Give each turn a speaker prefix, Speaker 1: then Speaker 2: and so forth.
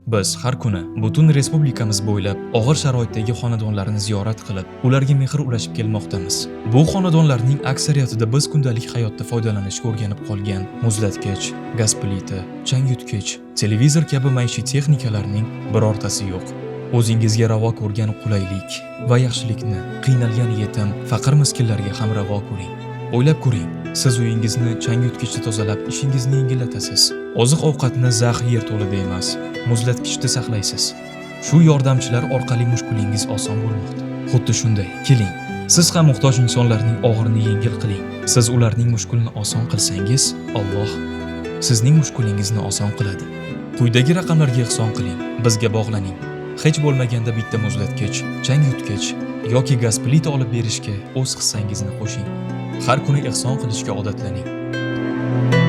Speaker 1: Biz har kuni butun respublikamiz bo'ylab og'ir sharoitdagi xonadonlarni ziyorat qilib, ularga mehr ulashib kelmoqdamiz. Bu xonadonlarning aksariyatida biz kundalik hayotda foydalanishga o'rganib qolgan muzlatkich, gaz plita, changyutgich, televizor kabi maishiy texnikalarning birortasi yo'q. O'zingizga ravo ko'rgan qulaylik va yaxshilikni qiynalgan yetim, faqir miskinlarga ham ravo ko'ring. O'ylab ko'ring, siz uyingizni changyutgichda tozalab, ishingizni yengillatasiz. Oziq-ovqatni zax yerto'lada emas, muzlatgichda saqlaysiz. Shu yordamchilar orqali mushkulingiz oson bo'lmoqda. Xuddi shunday, keling, siz ham muhtoj insonlarning og'irini yengil qiling. Siz ularning mushkulini oson qilsangiz, Alloh sizning mushkulingizni oson qiladi. Quyidagi raqamlarga ehson qiling, bizga bog'laning. Hech bo'lmaganda bitta muzlatkich, changyutgich yoki gaz plita olib berishga o'z hissangizni qo'shing. Har kuni ehson qilishga odatlaning.